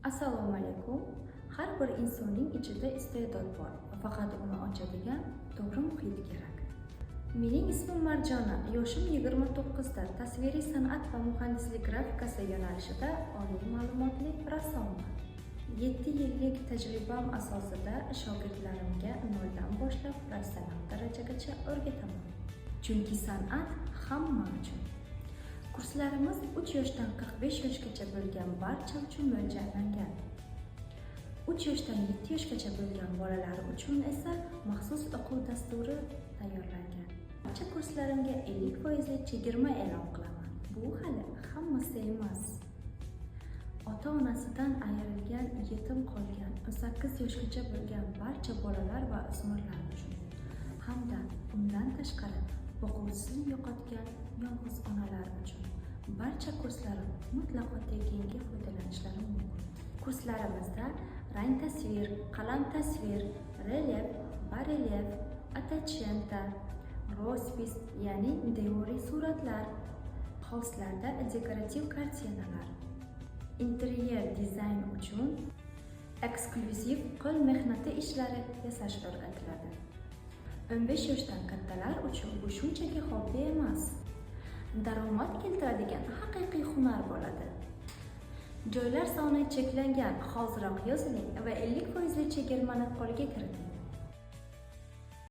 Assalomu alaykum. Har bir insonning ichida iste'dod bor, faqat uni ochadigan to'g'ri muhit kerak. Mening ismim Marjona, yoshim 29 da, tasviriy san'at va muhandislik grafikasi yo'nalishida oliy ma'lumotli rassomman. 7 yillik tajribam asosida shogirdlarimga noldan boshlab professional darajagacha o'rgataman. Chunki san'at hamma uchun. Kurslarimiz 3 yoshdan 45 yoshgacha bo'lgan barcha uchun mo'ljallangan. 3 yoshdan 7 yoshgacha bo'lgan bolalar uchun esa maxsus o'quv dasturi tayyorlangan. Barcha kurslarimga 50 foizli chegirma e'lon qilaman. Bu hali hammasi emas. Ota-onasidan ayrilgan, yetim qolgan, 18 yoshgacha bo'lgan barcha bolalar va o'smirlar uchun hamda undan tashqari boquvchisini yo'qotgan yolg'iz onalar uchun barcha kurslarim mutlaqo tekinga foydalanishlari mumkin. Kurslarimizda rang tasvir, qalam tasvir, relyef, barelyef, ottocento, роспись, ya'ni devoriy suratlar, holstlarda dekorativ kartinalar, interyer dizayn uchun eksklyuziv qo'l mehnati ishlari yasash o'rgatiladi. 15 yoshdan kattalar uchun bu shunchaki hobbi emas, daromad keltiradigan haqiqiy hunar bo'ladi. Joylar soni cheklangan, hoziroq yoziling va 50 foizli chegirmani qo'lga kiriting.